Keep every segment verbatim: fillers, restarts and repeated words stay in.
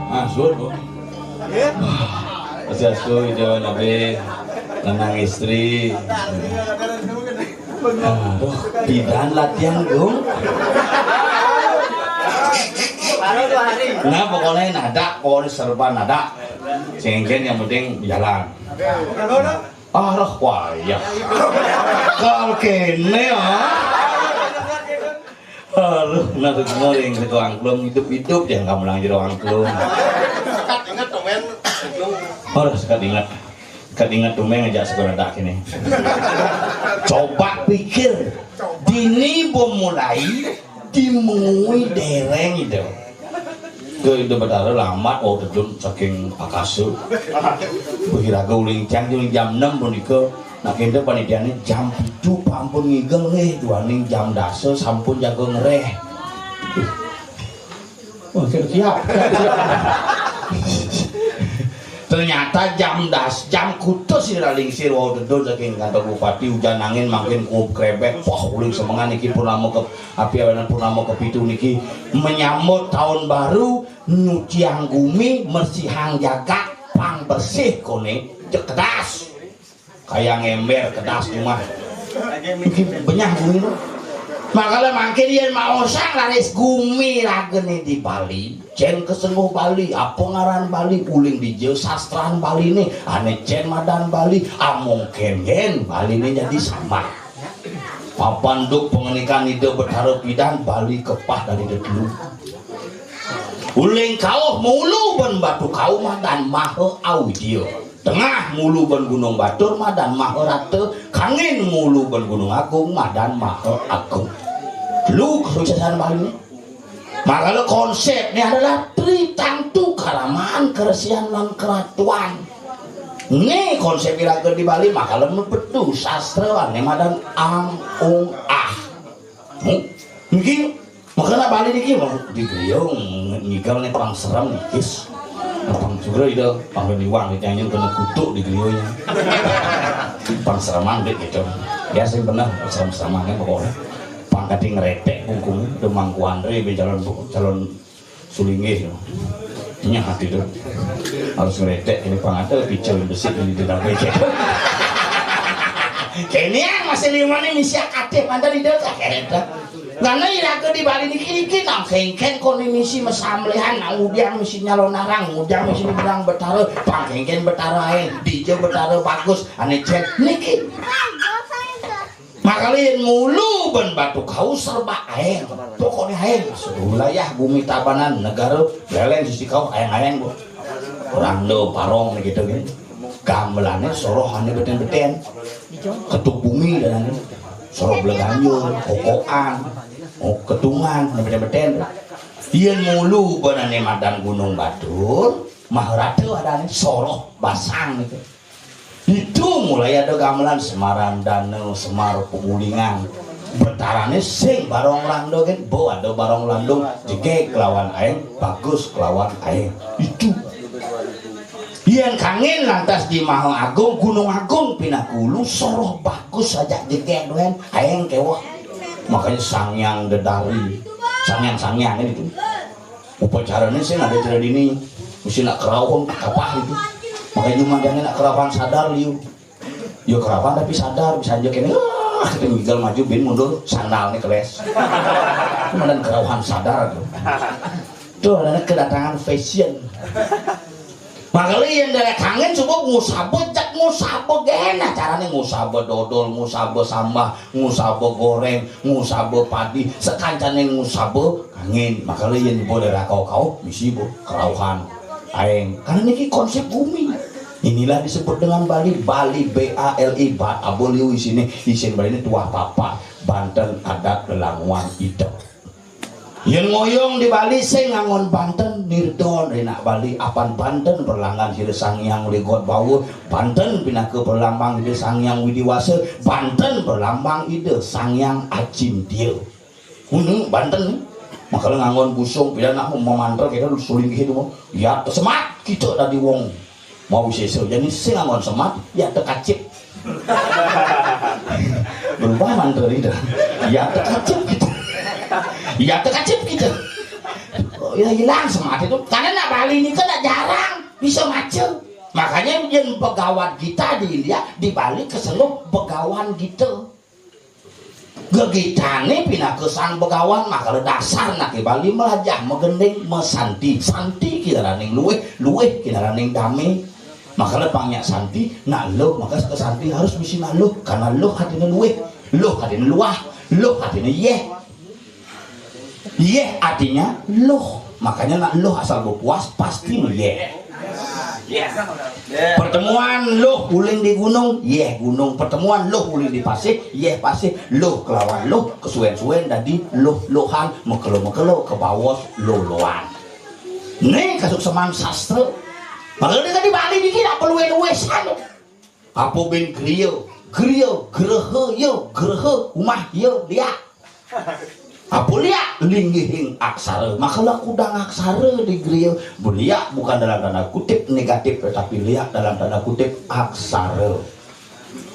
Ah, suwun, Bu. Swastiastu, Ida Nabi, lanang istri. Aduh, pidan latihan, Gung. Nah, pokoknya nada, pokoknya serba nada. Sing éngkén yang penting jalan. Arah wayah. Kal kéné, ah. Aduh, nah, ngoring tukang klung hidup-hidup yang kamu lang jero angklung. Ingat tuh, men. Ora sekat ingat. Sekat ingat tuh, men, ngajak sekolah dak ini. Coba pikir, dini bom mulai, dimengui dereng itu. Ke Ida Betara lambat, wau tedun saking akasa. Bagi raga uling cang jam enam punika. Nah, kénten panitiané jam pitu ampun ngigel nggih, duaning jam dasa sampun jaga ngeréh. Wah, siap, siap, siap. Ternyata jam das, jam kutus sira lingsir wau tedun saking kantor bupati, ujan angin mangkin kuup krebek. Wah, uling semengan niki purnama ke, api awenan purnama kepitu niki menyambut tahun baru, nyuciang gumi, mersihang jagat, pang bersih koné, cek kedas. Kayang ember kedas cuma. Niki benyah gumi to. Makala mangkin yén maosang raris gumi ragané di Bali, cén kesengguh Bali, apa ngaran Bali, uling dija sastran Baliné, ané cén madan Bali, amung kénkén Baliné jadi sambat. Papan duk pangandikan Ida Betara pidan Bali kepah dari tetelu. Uling kauh mulu ban batu kauh madan maha awidya. Tengah mulu ban gunung batur madan maha rata, kangin mulu ban gunung agung madan maha agung. Telu kesuksesan Bali ni. Makala konsepnya adalah Tri Tangtu Karaman, keresian lan keratuan. Ni konsep iraga di Bali, makala mepetu sastra ané madan ang ung ah. Hmm? Niki, makana Bali niki mau di griya ngigal né pang serem nikis. Pang sugra ida pang liwang nyanyi kena kutuk di griya. Pang sereman dek gitu. Ya sing bener serem-sereman kan pokoknya. Pang kadé ngreték kungkung, do Mangku André ben calon calon sulinggih. Nya hati tu. Harus ngreték ini pang ada picul besik ini di dalam. Kéné masih lima ni misi aktif mantan di dalam. Karena iraga di Bali niki niki nang kénkén koné misi masambléhan, nang udiang misi nyalonarang, udiang misi nyebrang betara, pang kénkén betara aéng, dija betara bagus, ané cén niki. Makala yén mulu ban batu kauh serba aéng. Pokokné aéng. Wilayah Bumi Tabanan, negara Buleleng sisi kauh aéng-aéng, Bu. Randa Parong né gitu kan. Gamelané soroh ané betén-betén. Ketuk Bumi dan ané. Soroh Bleganjur, Kokoan, oh, Ketungan, ané betén-betén. Yén mulu ban ané madan Gunung Batur, Maharata adané soroh Basang gitu. Ditu mulai ada gamelan Semar Randana, Semar Pegulingan. Betarané sing Barong Randa gén, bo ada Barong Landung, jegég kelawan aéng, bagus kelawan aéng. Itu. Yén kangin lantas di Maha Agung, Gunung Agung pinaka ulu, soroh bagus ajak jegég dogén, aéng kéweh. Makanya Sanghyang Dedari, Sanghyang-Sanghyang itu. Upacarané sing ada cara dini, mesti nak kerauhan kapah itu. Makanya cuma jangan nak kerauhan sadar liu. Yo kerauhan tapi sadar, bisa aja kene, ah, kita ngigel maju bin mundur, sandalnya keles. Kemudian kerauhan sadar tuh. Tuh ada kedatangan fashion. Makanya yang dari kangen coba ngusaba, jak ngusaba gena caranya ngusaba dodol, ngusaba sambah, ngusaba goreng, ngusaba padi, sekancane ngusaba kangin. Makanya yang boleh rakau kau misi bu kerauhan aeng. Karena niki konsep bumi. Inilah disebut dengan Bali, Bali B A L I, ba abeliu isine, isin Bali ini tuah papa, banten adat lelanguan idep. Yén ngoyong di Bali sing nganggon banten, nirdon ri nak Bali, apan banten perlambang Ida Sang Hyang Widiwasa, banten pinaka perlambang Ida Sang Hyang Widiwasa, banten perlambang Ida Sang Hyang Acintya. Ngono banten. Makala nganggon busung, pidan nak mamantra kita sulinggih itu. Ya, semat kita dadi wong mau sesa. Jadi sing nganggon semat, ya tekacip. Berubah mantra itu. Ya tekacip kita. Ya tekacip kita. Oh, ya hilang semat itu. Karena nak Bali ini kan nak jarang bisa maca. Makanya yang begawan kita di India, di Bali keseluruh begawan kita. Gegitané pinaka sang begawan, makala dasar naké Bali melajah, magending, masanti. Santi kinaraning luih, luih kinaraning damé. Makala pang nyak santi, nak luh, maka saka santi harus misi nak luh, karena luh artiné luih, luh artiné luah, luh artiné yéh. Yéh artinya luh. Makanya nak luh asal bepuas pasti yéh. Pertemuan luh uling di gunung, yéh gunung. Pertemuan luh uling di pasih, yéh pasih. Luh kelawan luh kesuwen-suwen dadi luh-luhan, mekelo-mekelo kebaos luh-luhan. Né kasukseman sastra. Makanya di Bali niki nak perlu nulisan. Apa bin griya? Griya, greha, ya, greha, umah, ya, liak. Apa liak? Linggihing aksara. Makala kudang aksara di griya. Liak bukan dalam tanda kutip negatif, tetapi liak dalam tanda kutip aksara.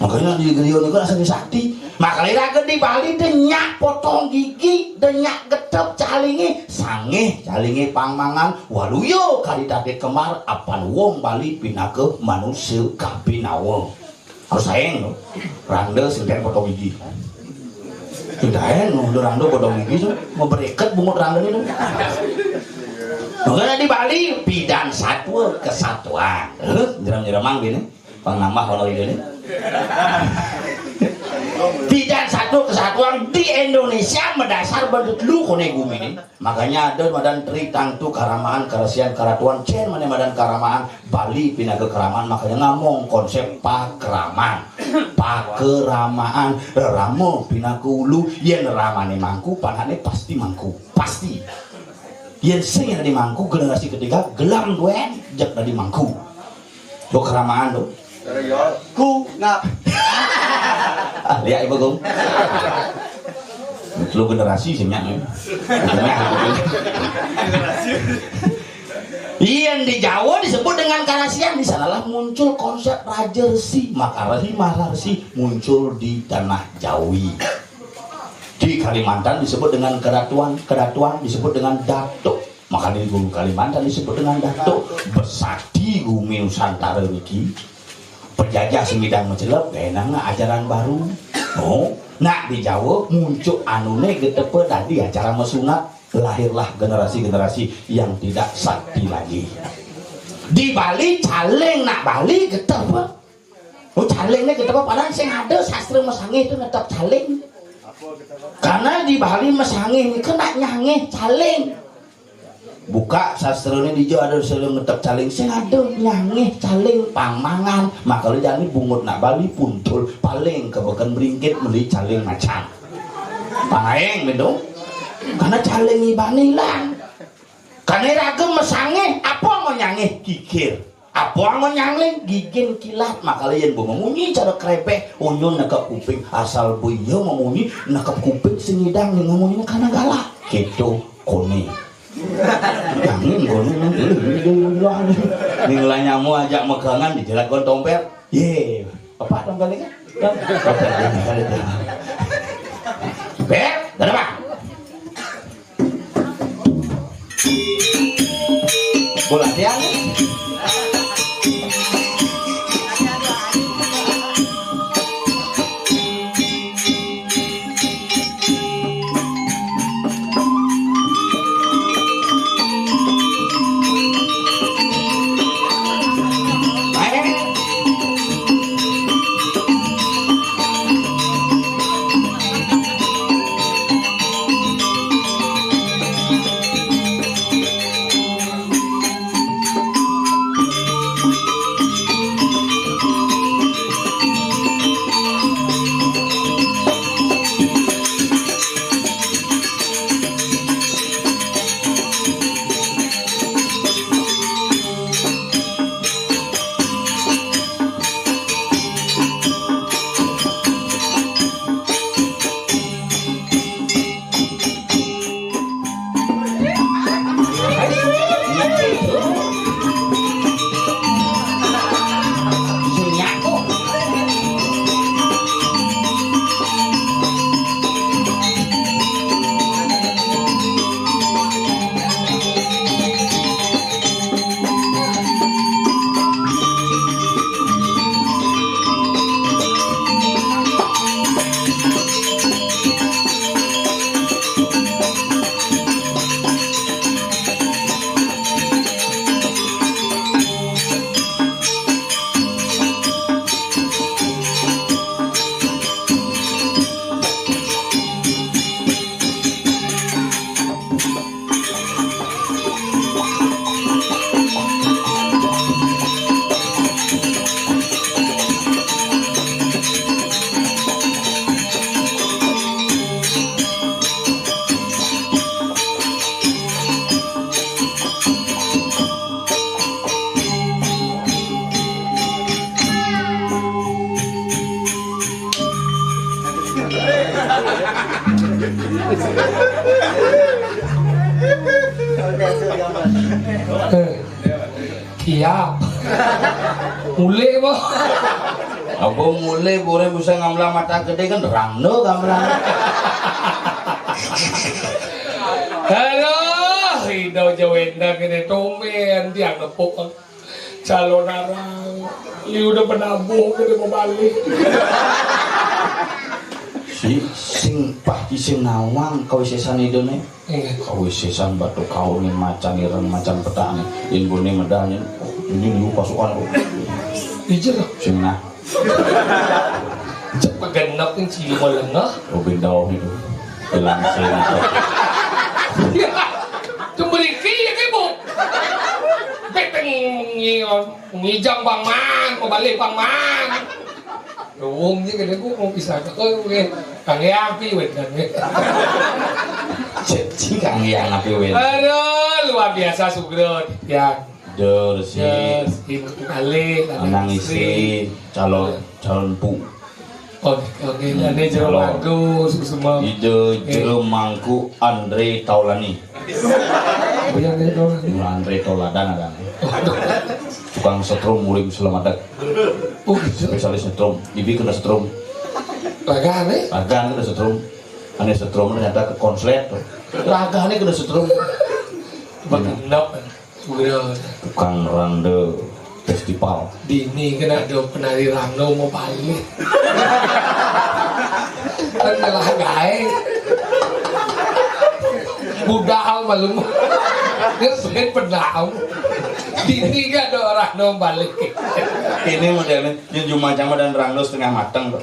Makanya di griya niku rasane sakti. Makanya raga di Bali denyak potong gigi, denyak getep calingé, sangih calingé pang mangan, waluya kadi tate kembar, apan wong Bali pinaka manusa kapinawa. Harus saeng to. Randa sing potong gigi. Sing taén to, randa potong gigi to, mabreket bungut randa itu. Makanya di Bali pidan satwa kesatuan. Heh, jerem-jeremang gini. Pang nambah kalau ini. Pidan satwa kesatuan di Indonesia madasar bentuk lu koné gumi ini. Makanya ada madan tri tangtu karamaan karasian karatuan cén mané madan karamaan Bali pinaka karamaan, makanya ngamong konsep pakraman. Pakeramaan, rerama pinaka ulu, yén ramané mangku, panahné pasti mangku. Pasti. Yén sing dadi mangku generasi ketiga, gelem duén, jeg dadi mangku. Lo keramaan lo. Ku ngap. Ah, lihat ibu gong. Lo generasi sing nyak, ya. Yén di Jawa disebut dengan karasian, di sanalah muncul konsep raja resi, maka resi maharesi muncul di tanah Jawi. Di Kalimantan disebut dengan keratuan, keratuan disebut dengan datuk. Maka di Kalimantan disebut dengan datuk. Besakti gumi Nusantara niki. Penjajah semidang mencelep, gaenang ajaran baru. Oh, nak di Jawa muncul anuné getepa dadi acara mesunat. Lahirlah generasi-generasi yang tidak sakti lagi. Di Bali caling nak Bali getepa. Oh, calingné getepa, padahal sing ada sastra masangih itu netep caling. Karena di Bali masangih niku nak nyangih caling. Buka sastrané dija ada sastra netep caling, sing ada nyangih caling pang mangan. Makanya jani bungut nak Bali puntul paling kebeken meringkit meli caling macan. Pangaéng gitu. Karena caling ibané ilang. Karena raga masangih, apa mau nyangih kikir. Apa mau nyangling gigin kilat, makala yén bu mamunyi cara krepeh, unyun nekep kuping, asal bu iya mamunyi nekep kuping sing ngidang ning mamunyi kana galak. Kéto koné. Jangan koné nang ning lah nyamu ajak megangan dijerat kon tompel. Yé, apa tompel iki? Tompel ini kali. Ber, ada apa? Bola dia. Eh, kiap. Mulih, boh. Apa mulih, boleh bisa ngamlah mata gede kan rangno ngamlah. Aduh, Ida Jawenda kene tumben tiang nepuk. Calon arang. Liu udah penabuh kene mau balik. Si sing pasti sing nawang kawisésan Ida né. Iya. Kawisésan batu kaun nih macan ireng macan petani. Yen gone medal yen, oh, ini liu pasukan kok. Iya loh. Sing nah. Cek genep ning cium lengah. Oh, bendau itu. Bilang sing. Ya, cemberiki ya ki, Bu. Beteng ngion, ngijang Bang Man, mau balik Bang Man. Wong iki kene ku mau bisa ke kowe kuwi. Kang Yampi wedan. Janji Kang Yang api wedan. Aduh, luar biasa Sugro, Titian. Dur si Yes, ibu kali, Anang Istri calon calon pu. Oh, oke, ini jero Calon. Bagus semua. Ide jero mangku Andre Taulani. Oh, iya, Andre Taulani. Andre Tauladan ada. Tukang setrum murim selamat. Oh, gitu. Spesialis setrum. Ibi kena setrum. Ragane? Ragan kena setrum. Ane setrum ternyata ke konslet. Ragane kena setrum. Benar. Tukang rande festival. Dini kena ada penari rando mau balik. Kan ngalah gae. Budal maklum. Dia pengen pedal. Dini kan ada orang mau balik. Ini modelnya yang cuma jama dan rando setengah mateng tuh.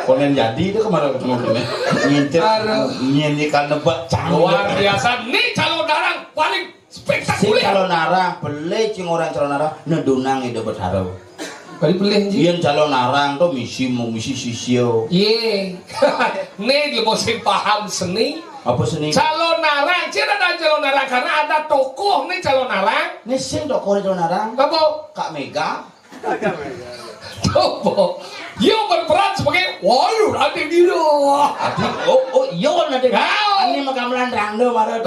Konen jadi itu kemarin ketemu ini. Ngintir, Aduh. Nyanyikan nebak canggung. Luar biasa. Nih calon darang paling Sing spektakuler. Calon arang, beli cing orang calon arang, nedunang ide betaro. Tadi beli anjing. Yen calon arang tuh misi mau misi sisio. Ye. Nih dia mau sing paham seni. Apa seni? Calon arang, cina ada calon arang karena ada tokoh nih calon arang. Nih sing tokoh calon arang. Apa? Kak Mega. Coba. Dia berperan sebagai walu ada dino. Adi, oh, oh, iya nanti. Kau. Ini mah gamelan rando marah.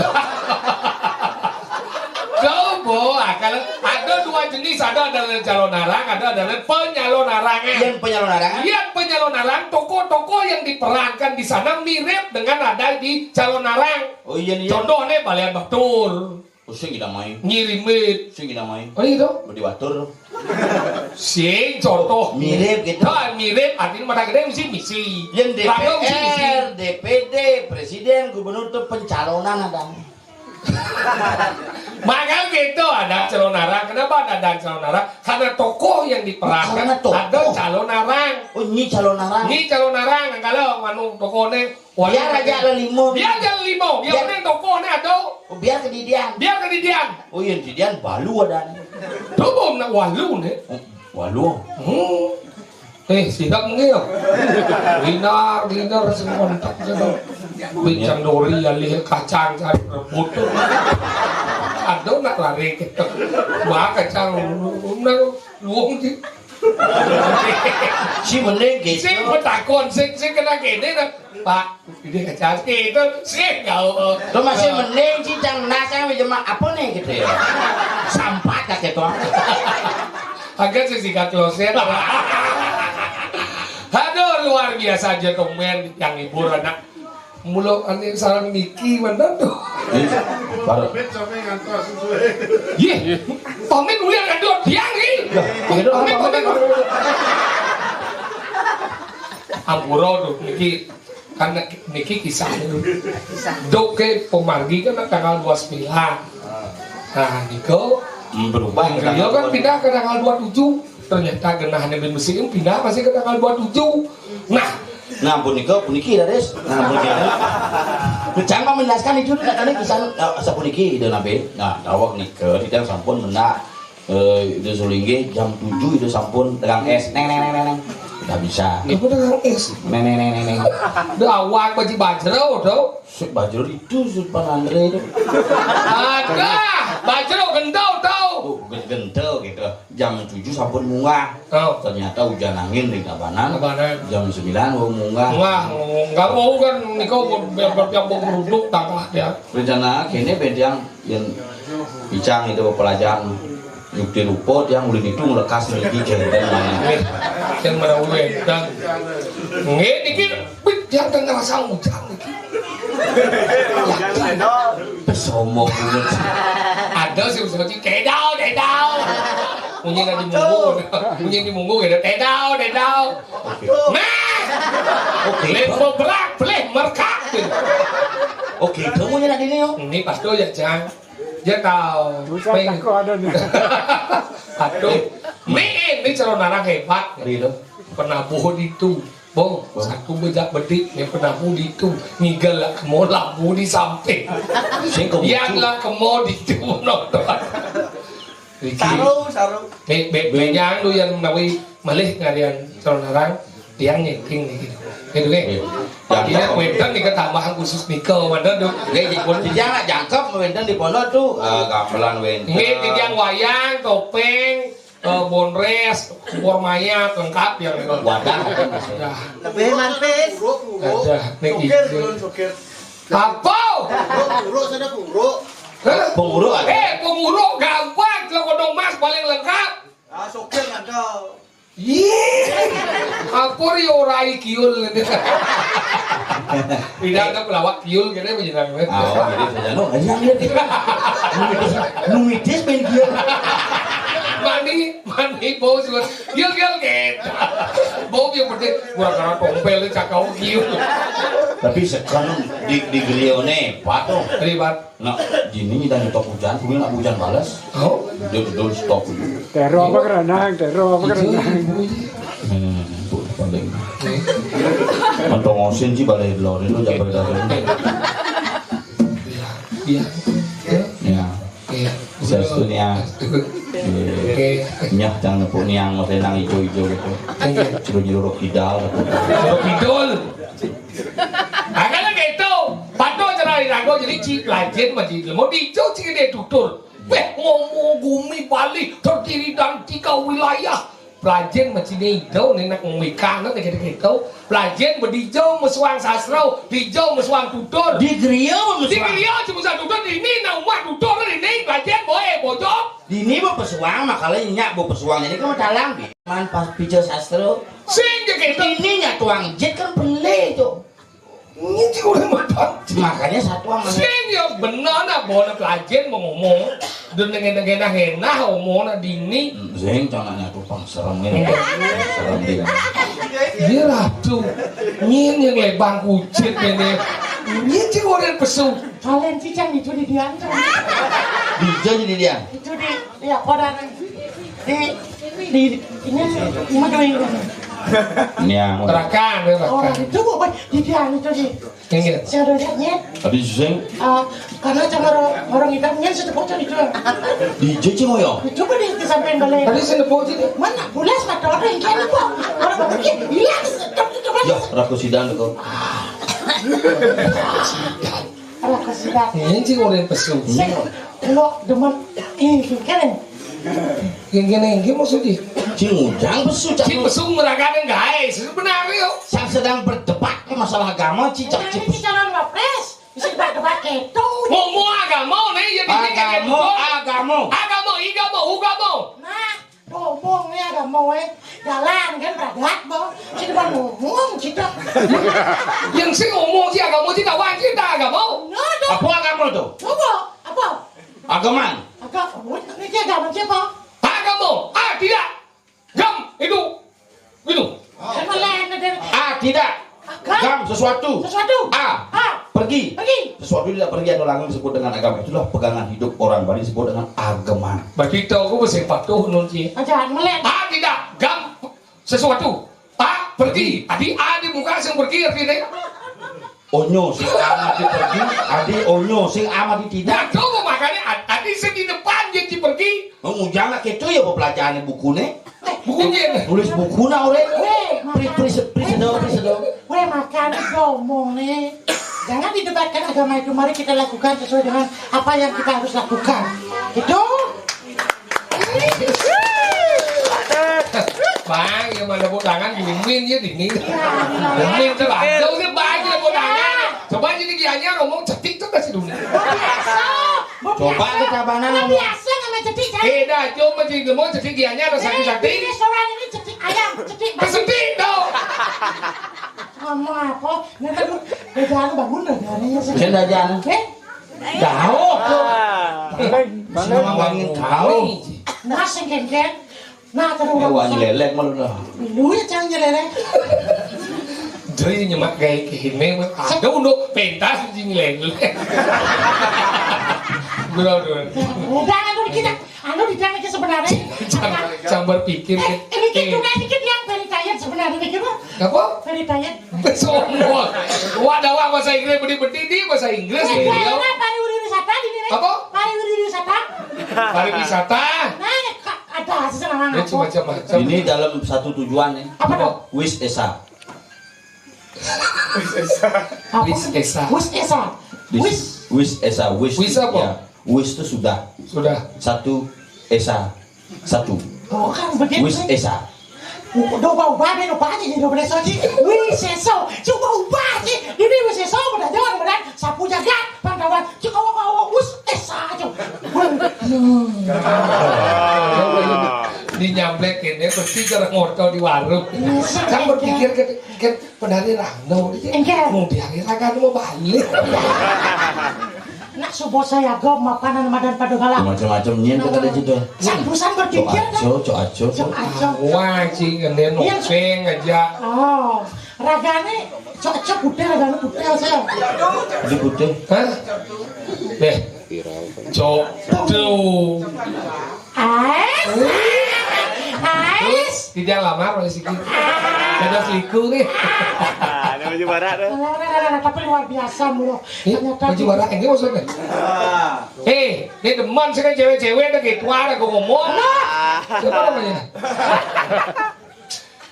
Coba, ah, kalau ada dua jenis, ada adalah calon arang, ada adalah penyalon arangan. Yang penyalon arangan? Yang penyalon arang, tokoh-tokoh yang diperankan di sana mirip dengan ada di calon arang. Oh iya nih. Contohnya Balian Batur. Oh, sing kita main. Ngirimit. Sing kita main. Oh, iya, toh? Bedi batur. Sing contoh. Mirip gitu. Nah, mirip, artinya mata gede misi-misi. Yang Rangga misi-misi. D P R, D P D, presiden, gubernur tuh pencalonan ada. Makanya gitu, ada calon arang. Kenapa ada, ada calon arang? Karena tokoh yang diperankan Karena tokoh. Ada calon arang. Oh, ini calon arang. Ini calon arang, kalau nganu tokohnya Biar aja ada limo. Biar ada limo. Biar Biar punya tokoh nih atau Oh, biar kedidian. Biar kedidian. Oh iya, kedidian balu ada. Coba nak walu nih. Oh, walu. Hmm. Eh, sidak mungkin ya. Linar, linar semua entak gitu. Bincang dori alih kacang cari rebut. Ada nak lari gitu. Wah, kacang nang luwung sih. Si mending gitu. Sing betakon, sing sing kena kene nah. Pak, ini kacang itu sih kau. Lo masih mending sih cang nasi sama jema apa nih gitu ya. Sampat tak gitu. Agak sih sikat kloset. Aduh, luar biasa aja komen yang hibur anak. Mula ane sarang niki mandan tuh. Baru. Yeh, pamit ulian ngadot tiang ni. Pamit, pamit. Ampura tuh niki kan niki kisah. Dok ke pemargi kan tanggal dua sembilan. Nah, niko Hmm, berubah ke dia tanggal kan dua. Pindah ke tanggal dua tujuh. Ternyata genahnya bin mesin pindah masih ke tanggal dua tujuh. Nah, Nah, punika, puniki, Daris. Nah, puniki. Kejang menjelaskan itu katanya bisa eh, sapuniki ide nabe. Nah, dawek nika tidak sampun mendak eh ide sulinggih jam tujuh ide sampun tegang es. Neng neng neng neng. Neng. Tidak bisa. Apa dengan es? Neng neng neng neng neng. Dawek baju bajro tuh. Sik bajro itu supan Andre itu. Ada, bajro gendau tuh. Oh, gen- gendel gitu. Jam tujuh sampun munggah. Oh. Ternyata hujan angin di Tabanan. Tabanan. Jam sembilan wau munggah. Munggah, munggah. Wau kan nika mau biar bertiap mau geruduk tangkah dia. Rencana kene bén tiang yang icang itu pelajaran yukti rupa tiang ulin itu ngelekas niki kenten mana. Nggih. Yang mana ulin dan nggih niki Wih, dia udah ngerasa hujan lagi. Pesomo banget. Ada sih usaha sih, tedau, tedau. Munyi nggak dimunggu, munyi dimunggu gitu, tedau, tedau. Nah, oke. Lembo berak, beleh merkak. Oke, kamu nyana dini yo. Ini pas tuh ya, Jang. Dia tahu. Bukan, Peng. Aku ada nih. Aduh, ini, ini calon anak hebat. Real. Penabuh di itu. Bong, satu bejak bedik yang pernah budi tu ngigal lah kemo lampu di samping. Sing kok yang lah kemo di tu nonton. Iki. Saru, saru. Be be benyang tu yang menawi malih ngarian calon arang tiang nyengking ni gitu. Gitu kan? Iya. Dia kuentan ni ketambahan khusus nikah mana tu. Oke, jadi jangan jangkep wenten di pondok tu, eh, gamelan wenten. Nggih, tiang wayang, topeng, Eh, bonres, bor mayat, lengkap ya, gitu. Wadah, kan, Mas. Wadah. Lebih mantis. Ada, nih, sokir, gitu. Belum sokir. Apa? Pengurus, pengurus, ada pengurus. Hah? Pengurus ada? Eh, pengurus gampang, kalau kodong mas paling lengkap. Ah, sokir ada. Ih, apa ri orai kiul. Tidak ada pelawak kiul, kene menyenang, men. Ah, oh, gitu saja. No, aja lihat. Numitis, numitis main kiul. Mani, mani, bau juga. Kiul, kiul, gitu. Bau yang penting, gua karena tompel, cakau kiul. Tapi sekarang di, di Grione, patuh. Ribat. Nah, dini kita nyetok hujan, kuwi nak hujan balas. Oh. Dia betul stop. Tero apa kerenang, tero apa kerenang. Hmm, bu, paling. Mentong osin sih balai lor itu jabai dagang. Iya. Iya. Iya. Iya. Saestu niang. Oke. Nyah cang nepuk niang, maksudnya nang ijo-ijo gitu. Iya. Suruh nyuruh kidal. Suruh kidul. Nah, kan gitu. Patuh cara irago jadi ci lajin maji lemo dijo ci gede tutur. Weh, ngomong gumi Bali terdiri dari tiga wilayah. Pelajen macam ni jauh ni nak ngomong ikan nak gitu gitu. Pelajen berdijo mesuang sastra, dijo mesuang tutur. Di geria mesuang. Di geria cuma satu tutur ini nak umat tutur ini pelajen boe bojok. Dini mau pesuang, makanya nyak mau pesuang. Jadi kamu dalang, man pas pijo sastra. Sing je gitu. Ini nyak tuang jet kan beli tu. Ini sih orang mapan. Makanya satu sama. Sing ya benar nak bawa nak pelajen mau ngomong. Dan dengan dengan henah omong nak dini. Hmm, sing jangan nyatu pang serem ini. Iya. Serem dia. Dia ratu. Ini yang lebang kucit ini. Ini sih orang pesu. Kalian cicang itu di dia. Di dia, di dia. Itu di, ya, pada di, di, ini, ini mah doang. Ini yang terakan, ya, orang terakan. Itu kok, Pak, di dia itu di. Inggih. Saya udah lihat, ya. Tadi suseng. Ah, karena sama orang, orang hitamnya satu pocong itu. Di Jeci Moyo. Itu pada di samping balai. Tadi saya nepuk sini. Mana? Bulas mata orang yang kayak apa? Orang begini, hilang. Ya, raku sidang itu. Alah, kasihan. Ini sih orang pesu. Sing, lo demen, ih, keren. Yang gini, yang gini maksudnya. Cing ujang pesu, cak. Cing pesu meragakan guys, sebenarnya yo. Sang sedang berdebat masalah agama, cicak. Nah, cipes. Ini calon wapres, bisa debat-debat gitu. Mau mau agama nih, ya di sini agama, agama. Agama, igama, ugama. Nah. Ngomong ya agama, eh. Jalan kan pragat, bo. Sini bang ngomong, cita. Yang sing ngomong sih agama sih kawan kita agama. No, no. Apa agama tuh? Apa? Apa? Agama. Agama. Oh, ini agama siapa? Agama. Ah, tidak. Gam, itu. Gitu. Sama lain ada. Ah, tidak. Agam. Gam, sesuatu. Sesuatu. A. A. Pergi. Pergi. Sesuatu tidak pergi atau langgeng disebut dengan agama. Itulah pegangan hidup orang Bali disebut dengan agama. Berarti tahu aku mesti patuh nun sih. Aja, melihat. A tidak. Gam, sesuatu. A, pergi. Adi A di muka sing pergi artinya. Onyo sing amati pergi, adi onyo sing amati tidak. Nah, coba makanya ad- adi sing di depan dia di pergi. Ngujang lah gitu ya pelajaran buku nih. Buku dia. Tulis buku nah orang. Eh, pri pri pri sedang pri sedang. Weh, makanya ngomong nih. Jangan didebatkan agama itu. Mari kita lakukan sesuai dengan apa yang kita harus lakukan. Gitu. Bang, ya mana tepuk tangan, dimin ya, dimin. Dimin tuh, Bang. Jauh sih, Bang, ya tepuk tangan. Coba jadi Gianyar ngomong cetik tuh kasih dulu. Biasa. Coba kita mana ngomong. Biasa sama cetik, kan? Eh, dah, coba jadi ngomong cetik Gianyar, ada sakit-sakit. Di restoran ini cetik ayam, cetik basi. Cetik dong. Ngomong apa? Nggak tahu. Beda anu bangun lah, dah, anehnya sih. Beda aja, anu. Eh? Jauh tuh. Semua ngomongin kau. Nah, sing geng-geng. Nah, terus. Eh, wah, nyelelek malu dah. Lu ya, jangan nyelelek. Jadi nyemak kayak gini, mah. Ada untuk pentas di nyelelek. Bro, bro. Udah, anu kita, anu di dalam itu sebenarnya. Jangan, jangan berpikir. Eh, ini kita juga dikit yang very tired sebenarnya, gitu. Apa? Very tired. Semua. Wah, ada wah bahasa Inggris, bedi-bedi di bahasa Inggris. Eh, ya, dia. Pariwisata di sini. Apa? Pariwisata. Pariwisata. Nah, ada sih sama. Ini macam-macam. Ini dalam satu tujuan nih. Apa tuh? Wis Esa. Apa? Wis Esa. Wis Esa. Wis. Wis Esa. Wis. Wis apa? Ya. Wis itu sudah. Sudah. Satu Esa. Satu. Oh, kan begitu. Wis Esa. Udah ubah-ubah deh, lupa aja jadi Indonesia sih. Wis Esa. Coba ubah sih. Ini Wis Esa, udah jalan, udah sapu jagat, pantauan. Cek awak-awak, Wis Esa aja. Dinyamblek ini, pasti gara ngoto di warung. Iya, kan iya. Berpikir ke, ke penari rano, iya. Iya. Mau diari raga mau balik. Nak subuh saya go mapanan madan pada galak. Macam-macam nyen kata dia gitu. Sambusan berpikir kan? Cok aco, cok aco, cok. Cok aco. Wah, cing, ini nopeng aja. Oh, ragane cok aco putih, ragane putih saya. Ini putih. Hah? Eh, cok. Tuh. Ais. Ais. Tidak lamar masih gitu. Ada selingkuh nih. Ada baju barak tuh. Alah, alah, alah, alah, tapi luar biasa, Bro. Eh, ternyata baju barak ini maksudnya? Eh, dia demen sih kan cewek-cewek ada gitu, ada gue ngomong. Siapa namanya?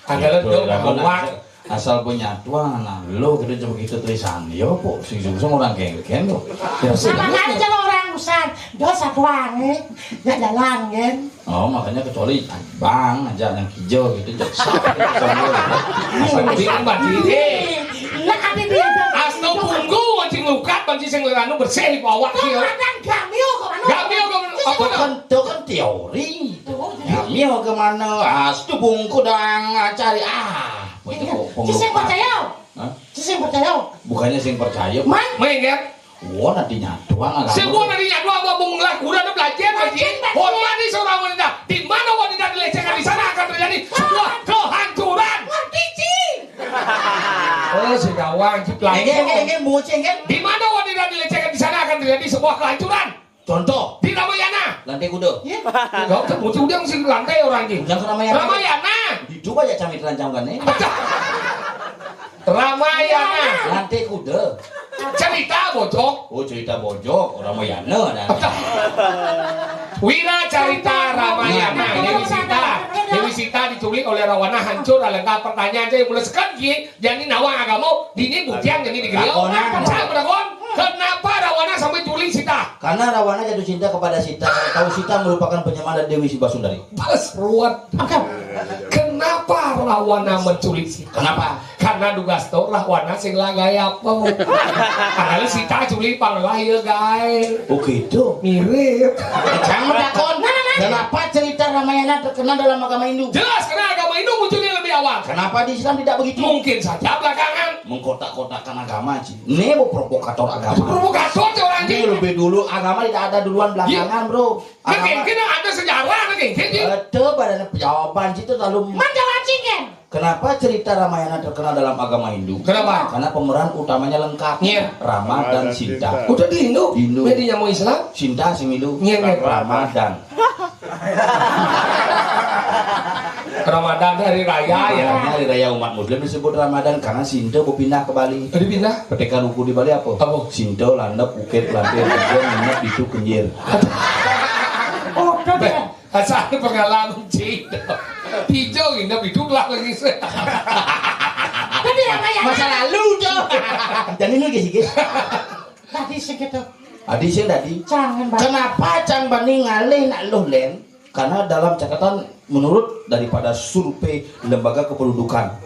Ada lo dong, ngomong. Asal punya tuan, nah, lo gitu coba gitu tulisan. Yo, kok sing sing orang genggen lo. Ya, sih, sama kan kalau orang usan, dos satu aneh, ya jalan, kan? Oh, makanya kecuali bang aja yang hijau gitu, cok. Asal bingung banget. Iya, ada dia. Asto punggu, mancing lukat, mancing sing anu bersih di bawah dia. Kadang gamil kok, anu. Gamil kok, apa tuh? Kan, itu kan teori. Tuh, jadi gamil kemana? Asto punggu dang cari, ah. Itu kok sing percaya? Hah? Sing percaya? Bukannya sing percaya. Man? Main ya? Wah, nanti nyatuan agama. Semua nanti nyatuan, mau mengelah kurang belajar, belajar. Hormati seorang wanita. Di mana wanita dilecehkan, di sana akan terjadi sebuah kehancuran. Ngerti, Ci? Oh, si gawang, si pelangkong. Enggak, enggak, enggak, bocah, enggak. Di mana wanita dilecehkan, di sana akan terjadi sebuah kehancuran. Contoh. Di Ramayana. Lantai kuda. Iya. Enggak usah, bocah udah mesti lantai orang ini. Jangan Ramayana. Ramayana. Hidup aja camit rancang kan, eh. Ramayana. Lantai kuda. Cerita bojog. Oh, cerita bojog, Ramayana dah. Wira cerita Ramayana. Dewi Sita. Dewi Sita diculik oleh Rawana, hancur, alengka. Pertanyaan saya mulai sekarang, Ji. Jadi nawang agama, dini bujang, jadi digeliau. Lakonan. Saya berlakuan, kenapa Rawana sampai culik Sita? Karena Rawana jatuh cinta kepada Sita. Tahu Sita merupakan penyemara Dewi Sibasundari. Pas ruwet. Kenapa Rawana menculik Sita? Kenapa? Karena dugas to Rawana sing lagai apa? Padahal Sita culik pang lah ya, guys. Oh, gitu. Mirip. Jangan takon. Kenapa cerita Ramayana terkenal dalam agama Hindu? Jelas, karena agama Hindu munculnya lebih awal. Kenapa di Islam tidak begitu? Mungkin saja belakangan. Mengkotak-kotakkan agama, Ci. Ini mau provokator agama. Provokator, Ci, orang, Ci. Ini lebih dulu, agama tidak ada duluan, belakangan, Bro. Nah, agama mungkin ada sejarah, nah, mungkin, Ci. Betul, badan jawaban, Ci, itu terlalu. Man jawab, Ci, kan? Kenapa cerita Ramayana terkenal dalam agama Hindu? Kenapa? Karena pemeran utamanya lengkap. Iya. Rama dan Sinta. Udah di Hindu? Di Hindu. Jadi nyamuk Islam? Sinta sing Hindu. Iya, iya. Rama dan. Ramadan hari raya ya. Makanya hari raya umat Muslim disebut Ramadan karena Sinta mau pindah ke Bali. Jadi pindah? Ketika ruku di Bali apa? Apa? Sinta, landep, bukit, lantai, hujan, minyak, itu kenyir. Oh, udah deh. Asal pengalaman, Ci. Tijo nginep hidup lah lagi. Tapi Ramayana. Masa lalu, Jo. Dan ini lagi sikit. Tadi segitu. Tadi sih tadi. Jangan, Bang. Kenapa Cang Bani ngalih nak luh, Len? Karena dalam catatan Menurut daripada survei Lembaga Kependudukan,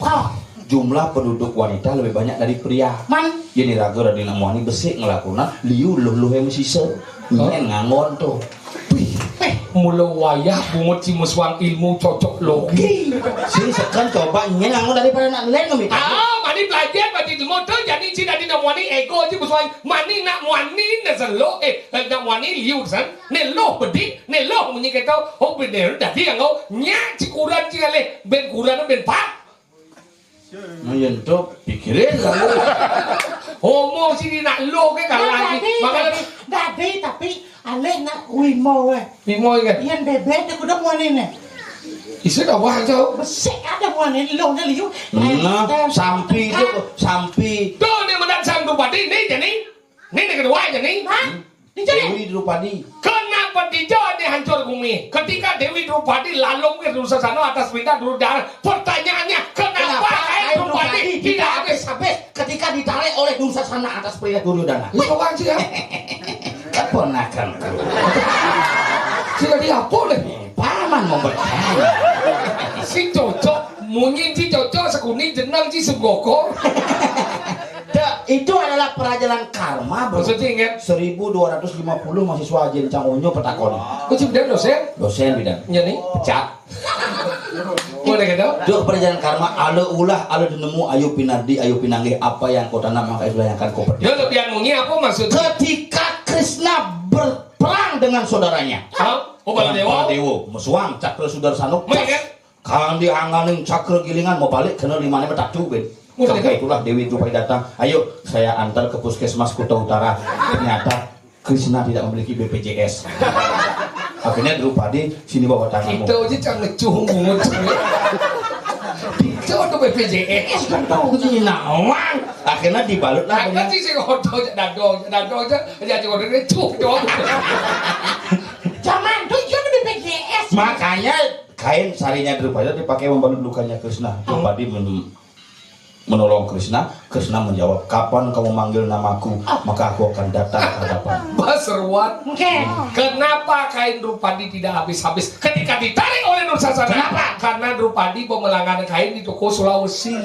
jumlah penduduk wanita lebih banyak dari pria. Man. Jadi raga dari nak muani besik ngelakuna liu luh-luh yang mesisa. Hah? Nyen nganggon tu. Wih, eh, mula wayah bungut si mesuang ilmu cocok logi. Sing seken coba nyen nganggon daripada nak nelen kami. Ah, mani belajar badi ilmu tu, jadi si dadi nak muani ego si mesuang mani nak muani ne selo, eh, nak muani liu san. Neloh bedik, neloh munyi keto, oh bener, dadi anggo nyak cikuran ci ngalih, ben kuran ben pak. Nah, yen to pikirin lah. Homo sini nak lo ke kalah. Dadi, makanya dadi, dadi, tapi alih nak wimo, eh. Wimo, kan? Yen bebek, dia kudu muanin, eh. Isu dah wah, jauh. Besik ada muanin, lo ne liu. Nah, sampi tu, sampi. Tuh, ni mendat sang Drupadi, ni jadi. Ni, ni kedua jadi. Hah? Dewi Drupadi. Kenapa dijadi hancur bumi? Ketika Dewi Drupadi lalung ke Dursasana atas perintah Duryodana. Pertanyaannya, kenapa kain Drupadi tidak habis-habis ketika ditarik oleh Dursasana atas perintah Duryodana? Wih, apaan sih ya? Keponakan. Sing dadi apa deh? Paman mau bertanya. Sing cocok, munyi sing cocok, sekuni jeneng sing segoko. Dah, itu adalah pelajaran karma, bro. Maksudnya, ingat? Seribu dua ratus lima puluh mahasiswa Ajen Cang Unyu petakon. Kok si bidang dosen? Dosen bidang. Iya nih. Pecat. Boleh gitu? Duh, pelajaran karma, ala ulah, ala dinemu, ayo pinadi, ayo pinanggih, apa yang kau tanam, maka itulah yang akan kau petik. Dia lebih munyi apa maksudnya? Ketika Krishna berperang dengan saudaranya. Hah? Oh, Baladewa? Baladewa, mesuang, Cakra Sudarsana. Kan diangganing cakra gilingan mau balik kena limane metatu, Ben. Mudah. Ketika itulah Dewi Drupadi datang, "Ayo, saya antar ke puskesmas Kuta Utara." Ternyata Krishna tidak memiliki B P J S. Akhirnya Drupadi, "Sini bawa tanganmu." Kita aja cang ngecuh mungut. Kita ada B P J S, kan tahu sih nawang. Akhirnya dibalutlah dengan sih sing hoto aja dadong, dadong aja, aja aja hoto ngecuh dong. Zaman tuh iya ada B P J S. Makanya kain sarinya Drupadi dipakai membalut lukanya Krishna. Drupadi men-, menolong Krishna. Krishna menjawab, "Kapan kamu manggil namaku, maka aku akan datang ke hadapan." Bah, seruan. Oke. Kenapa kain Drupadi tidak habis-habis ketika ditarik oleh Dursasana? Kenapa? Karena Drupadi pemelangan kain di toko Sulawesi.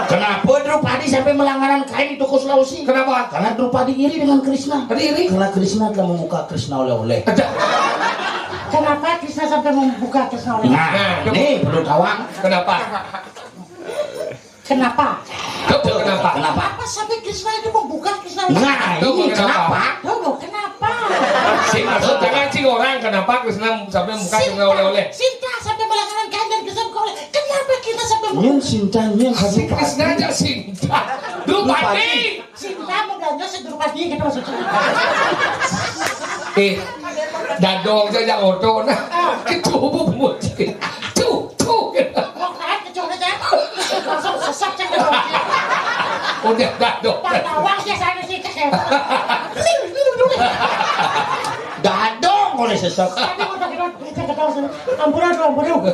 Kenapa Drupadi sampai melanggaran kain di toko Sulawesi? Kenapa? Karena Drupadi iri dengan Krishna. Tadi iri? Karena Krishna telah membuka Krishna oleh-oleh. Ada. Kenapa Krishna sampai membuka Krishna oleh-oleh? Nah, nah, ini perlu tawang. Kenapa? Kenapa? Coba kenapa? Kenapa? Apa sampai Krishna itu membuka Krishna oleh-oleh? Nah, coba ini kenapa? Kenapa? Coba, kenapa? Si maksud jangan si orang kenapa Krishna sampai membuka Krishna oleh-oleh? Sinta sampai melanggaran kain dan Krishna buka oleh. Kenapa kita sampai membuka? Nyen Sinta, nyen si Krishna aja Sinta. Drupadi. Sinta mau belanja si Drupadi gitu maksudnya. Eh, dadong aja yang oto nah. Kecubu bungut. Tuh, tuh. Mau naik ke Jogja, langsung sesat cek dadong. Udah dadong. Pak Tawang sih sana sih cek ya. Dadong oleh sesat. Tapi udah gitu, cek dadong sini. Ampun, aduh, ampun, aduh.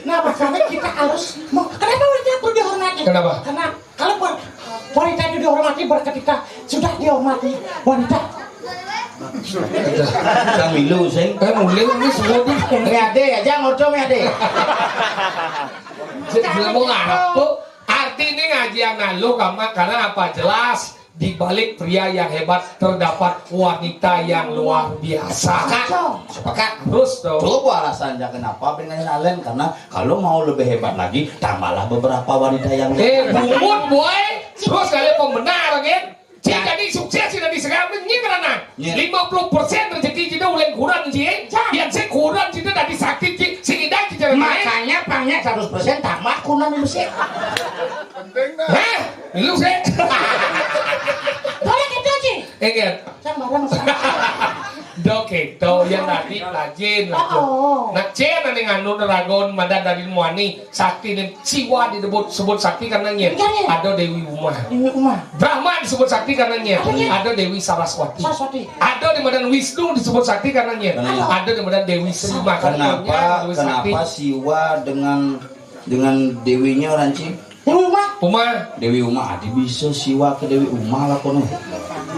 Nah, makanya kita harus mau, kenapa wanita perlu dihormati? Kenapa? Karena kalau per-, wanita itu dihormati, berketika sudah dihormati wanita. Kang Milu, sing. Eh, mulai ini semua di. Mé adé, aja ngoco mé adé. Dia mau ngarep tuh. Arti ini ngaji yang nalu kama karena apa? Jelas di balik pria yang hebat terdapat wanita yang luar biasa. Sepakat. Sepakat. Terus tuh. Coba alasannya kenapa pengen alen, karena kalau mau lebih hebat lagi, tambahlah beberapa wanita yang Eh, bungut, boy. Terus kalian pembenar, kan? Cik jadi sukses sudah di sekarang ini karena lima puluh persen rezeki kita uleng kurang, Cik. Yang saya kurang kita dari sakit, Cik. Sing indah kita. Makanya pangnya seratus persen tambah kurang mesti. Penting dah. Hah? Lu sih. Boleh gitu, Cik. Enggak. Sama bareng sama. Dok, itu yang tadi rajin lah tuh. Oh. Nak cén ane nganu ragon madan dari muani sakti nih siwa disebut sebut sakti karena nyén. Iya, iya. Ada Dewi Uma. Dewi Uma. Brahma disebut sakti karena nyén. Ada, iya. Ada Dewi Saraswati. Saraswati. Ada di madan Wisnu disebut sakti karena nyén. Ada. Ada di madan Dewi Sri Makanya kenapa Dewi Sakti. Kenapa siwa dengan dengan dewinya ranci? Dewi Uma. Uma. Dewi Uma, adi bisa siwa ke Dewi Uma lah kono.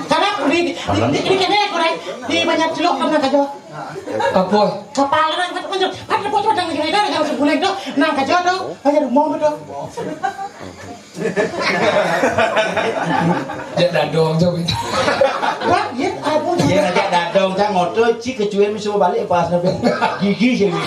Karena Di, di, di, di kéné, Koréng. Di banyak celuk kan nang kajo. Apa? Kapal nang kan kan kan bocor nang kéné dah, nang sebulan tuh, nang kajo tuh, aja rumah tuh. Jak dadong, Cok. Wah, iya, ampun. Iya, jak dadong, Cok, ngotot, ci kecuali misuh balik pas nabi. Gigi jadi.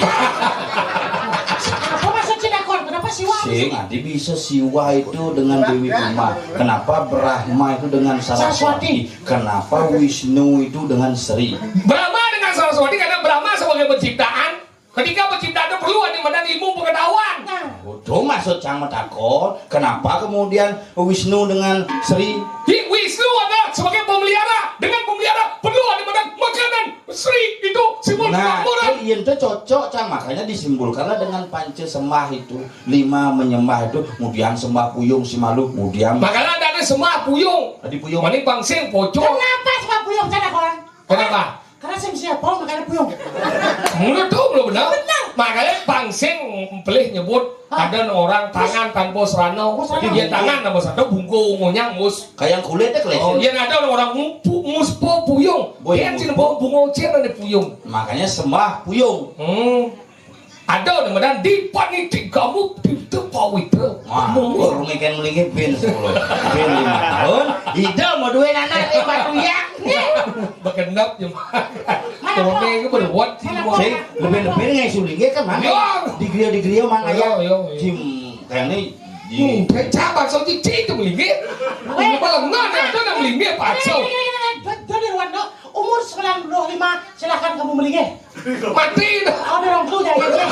Apa maksud Cinakor? Kenapa siwa? Sing, adi bisa siwa itu dengan Dewi Uma. Kenapa Brahma itu dengan Saraswati? Kenapa Wisnu itu dengan Sri? Brahma dengan Saraswati karena Brahma sebagai penciptaan. Ketika penciptaan itu perlu ada badan ilmu pengetahuan. Nah. Itu maksud cang matakon, kenapa kemudian Wisnu dengan Sri? Di Wisnu ada sebagai pemelihara. Dengan pemelihara perlu ada badan makanan. Sri itu simbol Nah, kemakmuran. Iya, itu cocok, cang. Makanya disimbolkanlah dengan panca sembah itu. Lima menyembah itu, kemudian sembah puyung si malu, kemudian Makanya ada sembah puyung. Tadi puyung. Mani pangsing pocong. Kenapa sembah puyung? Kenapa? Kenapa? Karena sing siapa makanya puyung. Menurut tuh belum benar. Benar. Makanya pangsing pelih nyebut Ah. ada orang tangan tanpa serana. Oh, serana. Dia tangan tanpa serana bungkung ngonyang mus. Kayak kulit deh kelihatan. Oh, yang ada orang pu- mus po puyung. Boy, Dia mus- cina bawa bunga cina ada puyung. Makanya sembah puyung. Hmm. Ada nama dan di panitik kamu di pawitra. Wah, Mungkin. Urung ikan melingit bin sepuluh. Bin lima tahun. Ida mau duit anak di batu yang. Berkenap je. Mana Kone ke berbuat sih. Mana mau. Saya lebih-lebih ngai suling kan mana? Yo. Di geria di geria mana Yo, ya? Yo, yo. Jim kayak ini Hmm, di kayak cabang so cicing itu melingit. Weh. Malam mana ada nak melingit paksa. Jadi Wando, umur sembilan puluh lima, silakan kamu melingit. Mati dah. Oh, dorong dulu dah ya.